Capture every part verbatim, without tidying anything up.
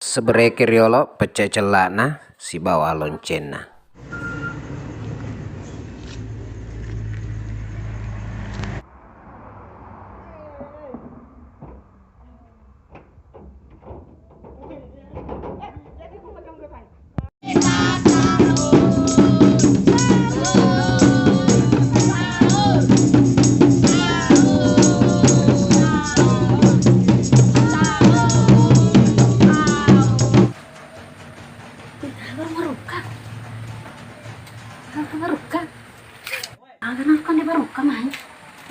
Sebereke riolo pecce cella'na sibawa loncenna. Baru marukka. Baru marukka. Aga nang kande barukka mai.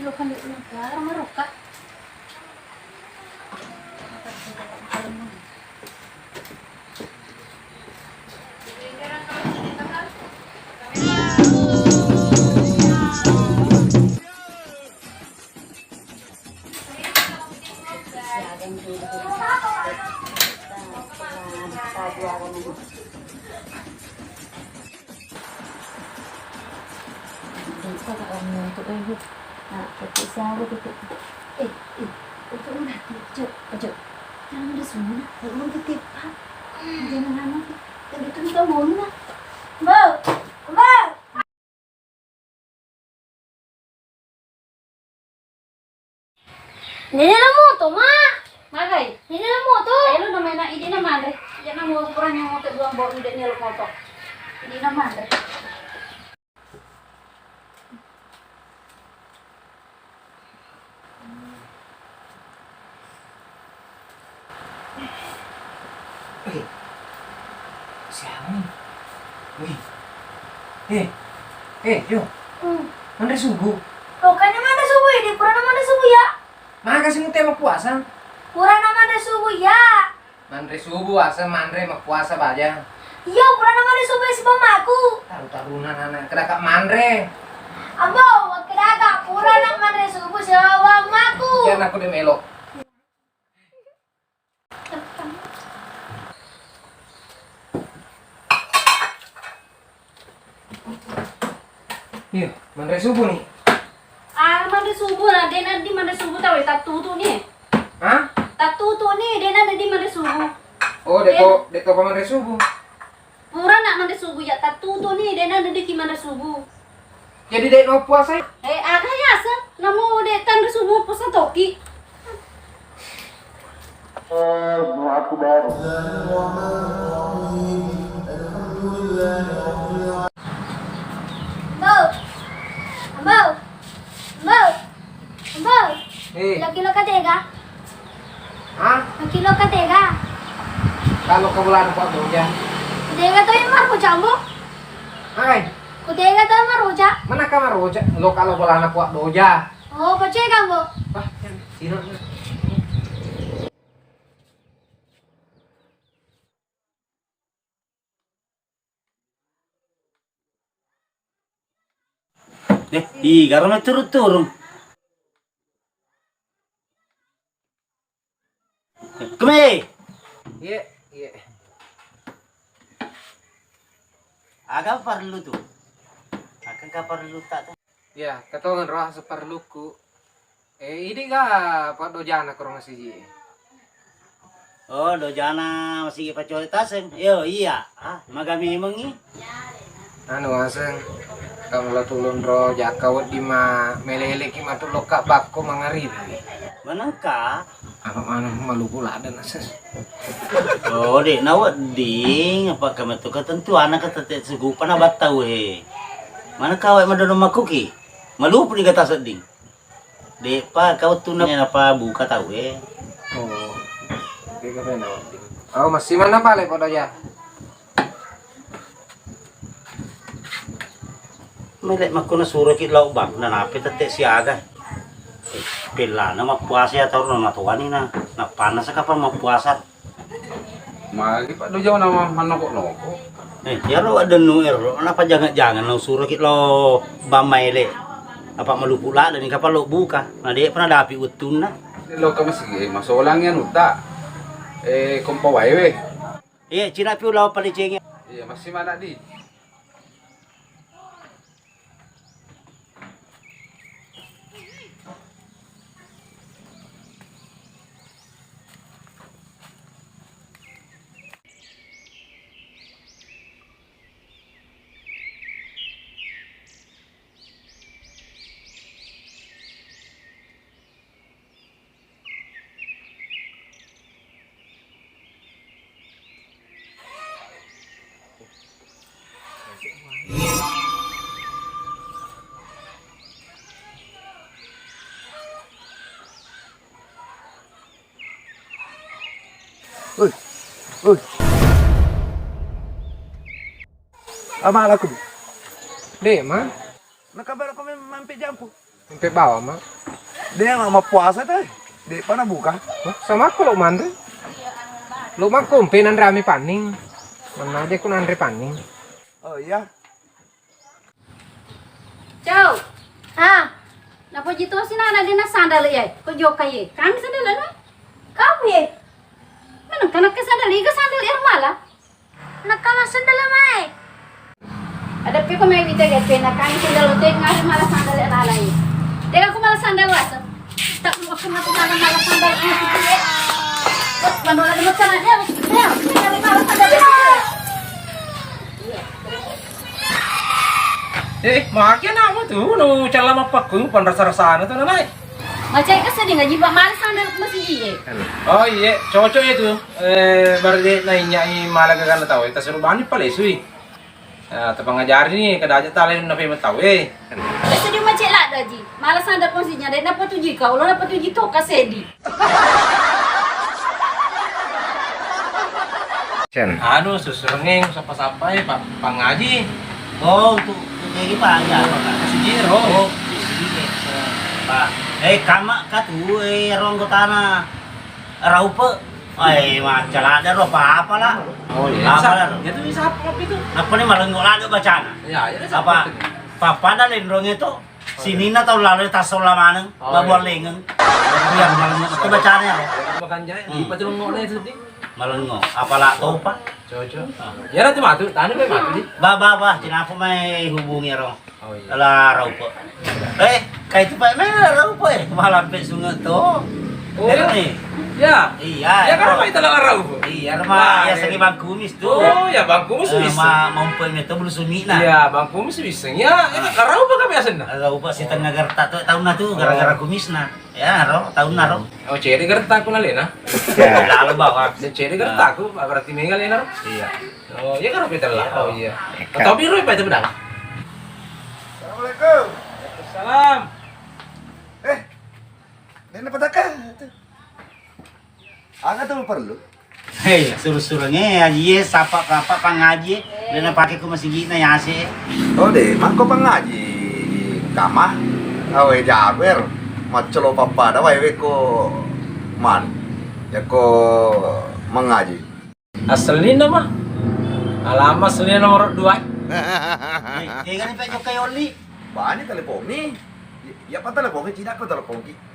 Lo kande negara marukka. De'pa kak langi untuk, eh, Bu. Nah, tapi siapa gitu? Eh, eh, untuk nanti, cok, cok. Jangan ada semua, kalau mau kita, Pak. Jangan lama, Pak. Dan itu kita mau, nah. Mbak, Mbak. Nene la moto, Ma. Magai? Nene la moto. Ayo, lu namanya idi na manre. Iya, na mau ukuran yang moto dua mbok, udah nyeluk moto. Idi na manre. Eh, siapa nih? Wih. Eh, eh, yo. Hmm. Manre subuh. Lo kan manre subuh ya, di purana manre subuh ya. Maka sih mute mau puasa? Purana manre subuh ya. Manre subuh, asa manre, mappuasa baja. Iya, purana manre subuh sibawa maku. Taru-taruna nana, kedaka manre. Ambo, kedaka purana manre subuh sibawa maku. Iya, aku de melo. Iya, manre subuh nih. Ah, manre subuh lah, de' naddi manre subuh tau, tattutu nih. Hah? Tattutu nih, de' naddi manre subuh. Oh, de' to, de' to manre subuh. Pura nak manre subuh ya, tattutu nih, de' naddi ki manre subuh. Jadi de' no puasa? Eh, aga ya, se, namu de' tanre subuh puasa toki. Allahu Akbar. Ambo. Ambo. Ambo. Ambo. Eh. Laki lo katega. Hah? Laki lo katega. Kalau ke bulan apa tuh ya? Katega tuh yang marco jambo. Hai. Katega tuh marco. Mana kamar roja? Lo kalau bulan apa doja? Oh, pacega, Ambo. Wah, sino. Eh, ih, garo mai turung-turung. Keme. Iya, iya. Aga parellu tu? Aga ka parellu tak tu? Iya, katongeng ro asu parelluku. Eh, idi ga paddojana korong siji? Oh, dojana masigi paccolle taseng. Yo, iya. Ah, maga memengngi. Anu aseng, kamu la tulung ro jakka wedding ma meleleki matu lokka bakko mangaribi. Manengka? Apa mana maluku ladde naseng. Oh, de' na wedding, apa ka metu ketentuanna ka tette sugupa na battau he. Manengka wae madono makuki? Malupu ni gata sedding. De'pa kau tunna napa buka tau e. Oh. De'ka pena wedding. Oh, massimana pale podo ja. Mele' makkuna suroki lao bang, nanape tette siaga. Pellana mappuasa ya tau na matoani na, nappanasa kapang mappuasa. Magi paddo jauh nama manoko-noko. Eh, iyaro waddennu ero, napa jangan-jangan nau suroki lo bang maele. Apa malupu ladde ni kapang lo buka. Na de'pa nadapi wettunna. Lo ka masigi, eh, masolang ya nuta. Eh, kompa wae we. Iya, cina piu lao palecengi. Iya, massimana di. Ui. Amalaku. De', Ma. Nakabara ko mem-, mampe jampu. Mampe bawa, Ma. De', Ma, mappuasa te. De' pa nabuka. Hah? Sama aku lo manre. Lo makko mpe nanre ami panning. Mana aja aku nanre panning. Oh iya. Ciao. Ah, napoji tosi nana de' na sandal ye. Ko jokka ye. Kami sandal anu? Kamu ye. Mana kana ke sandal iga sandal er mala? Nakama sandal mai. Ada piko mai wita ge pena kami sandal te ngari mala sandal er lalai. Tega ku mala sandal wasa. Tak mau aku mata mala mala sandal ini ye. Bos, bandola de' macam aja. Ya, ngari mala sandal ye. Eh, maki anakmu tu, nu cella mappakku, pan rasa-rasana tu, Nanae. Macai ka seddi ngaji, Pak, males anda masigi, eh. Oh, iya, cocok itu. Eh, baru dia nainyai mala gagana tau, eh, tasuru bani pale sui. Eh, tapangajari ni, kada aja talen nape tau, eh. Eh, seddi macai ladde' ji. Males anda posisinya, dek napa tu ji, kau lo napa tu ji, toka seddi. Cen. Anu, susurengeng, sapa-sapa, eh, pa-, pangaji. Oh, untuk, untuk ini, Pak, ya. Kasih jiro. Oh, di sini, eh, Pak. Eh, kama ka tu, eh, ro anggotana Raupe. Eh, macca ladde' ro, apa-apa lah. Oh, iya. Apa lah? Itu bisa apa itu? Apa nih malah nggak ladde' bacana? Iya, iya, apa? Apa pada lenrong itu? Sininna tau lalo tassola maneng, oh, iya. Babuallengeng. Iya, malengo. Itu bacanya. Makanjai, hmm. Ipatulungngo'na itu, di. Malengo. Apala topa. Cocok. Ah. Ya, nanti matu, tanu pe matu, di. Ba, ba, ba, cinapa mai hubungi ro. Oh, iya. Lah, raupe. Eh, kai tu pa mai raupe, eh. Malampe sunge to. Oh, iya. Ero ni. Iya. Iya, ya, kan ro. Apa itu lah raupe? Iya, Rama. Wah, ya, iya. Seni bangkumis. Oh, ya, bangkumis. Eh, bisa. Ma-, maumpai meto bulu sumina. Iya, bangkumis bisa. Ya, ah. Larau apa kami asenna? Larau apa si tengah gertak tu, taunna tu, gara-gara kumisna. Ya, ro, taunna ro. Oh, cede gertak ku nalena. Iya. Lalu bawah. Ya, cede gertak ku, berarti mega lena ro. Iya. Oh, iya, karo kita lah. Iya. Oh, iya. Iya. Tapi ro, apa itu pedang? Assalamualaikum. Waalaikumsalam. Eh, Nene petaka tu. Aga tu perlu? Hei, suru-surungnge, aji e, sapa-sapa pangaji e, de' napake ko masigi'na yase. Oh, de', makko pangaji kama. Awe, jaber, maccelo pappada wae we ko man. Yako mangaji. Asellina, Ma. Alama asellina nomor dua. Hei, tegani pe jokka yolli. Bani telepongi. Ya, ya pa telepongi, tidak ko telepongi.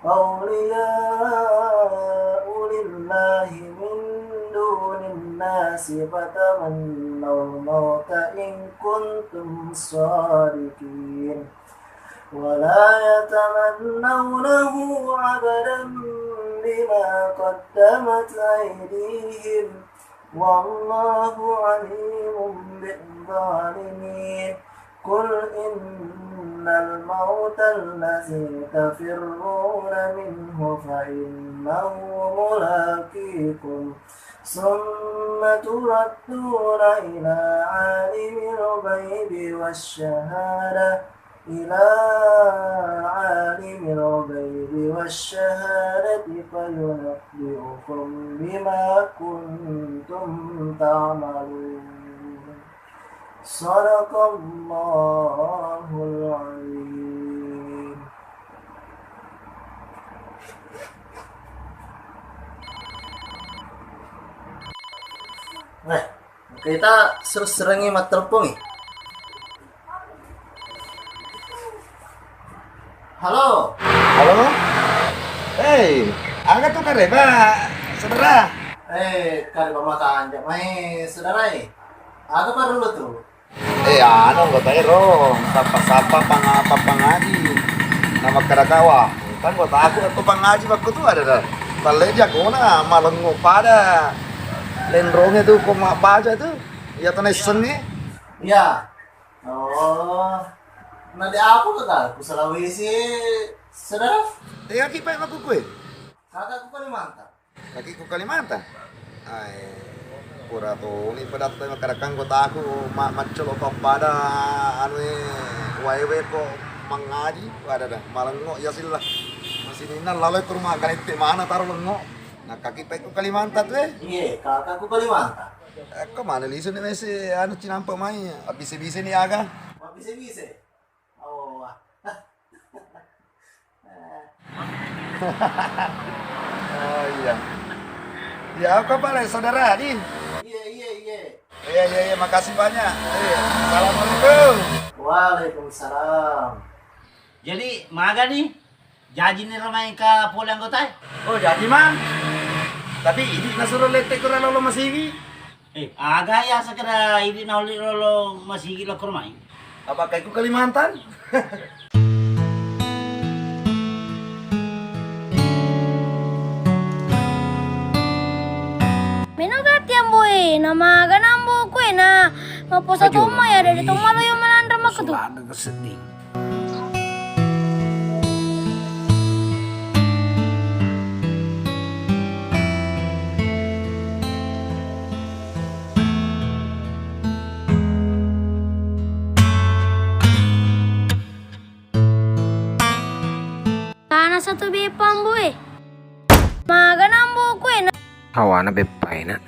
أولياء لله من دون الناس فتمنوا الموت إن كنتم صادقين. ولا يتمنونه أبدا بما قدمت أيديهم والله عليم بالظالمين. قل إن الموت الذي تفرون منه فإنه ملاقيكم ثم تردون إلى عالم الغيب والشهادة إلى عالم الغيب والشهادة فينبئكم بما كنتم تعملون. صدق الله العظيم. Nah, kita sereng-serengi matteleppongi. Halo. Halo? Eh, aga tu kareba, saudara? Eh, kareba makanja mai, saudara, eh. Aga parellu tu? Eh, anu, anggota ero, sapa-sapa panga-, pappangaji. Namakkada kawa, kan anggota aku, aku pangaji waktu tu ada dah. Talle jagona, malengo pada. Lenrongnya tu, ko mabbaca tu. Iya, tu naissengi. Iya. Oh. Nah, di apa ke kau? Ku Sulawesi, saudara? Eh, aki pai maku kue. Kakak ku Kalimantan. Kaki ku Kalimantan. Ai. Pura toni pedatta makkadakang kotaku ma-, maccolo pappada anu e wae-wae ko mangaji, ada dah malengo ya silla. Masininna lalo ke rumah galette mana taro lengo. Nah, kaki pekku Kalimantan tu e. Iye, kakakku Kalimantan. Ekko mana lisu ni mesi anu cinampe mai. Abise-bise ni aga. Abise-bise. Oh, wah. Oh iya. Ya, apa pale saudara Adi? Iya, iya, iya. Iya, iya, iya, makasih banyak. Iya. Assalamualaikum. Waalaikumsalam. Jadi, maga ni? Jaji ni ramaeng ka pole anggota e? Oh, jaji mang. Tapi idi nasuro lette kura lolo masigi. Eh, aga ya sekeda idi nauli lolo masigi lo kurmai. Apa kaiku Kalimantan? Meno gatti amboe, na magana amboku e na maposa tomma ya dari tomma lo yo malanra makketu. Sulana keseding. Tana satu beppa amboe. Magana amboku e na. Hawana beppaina.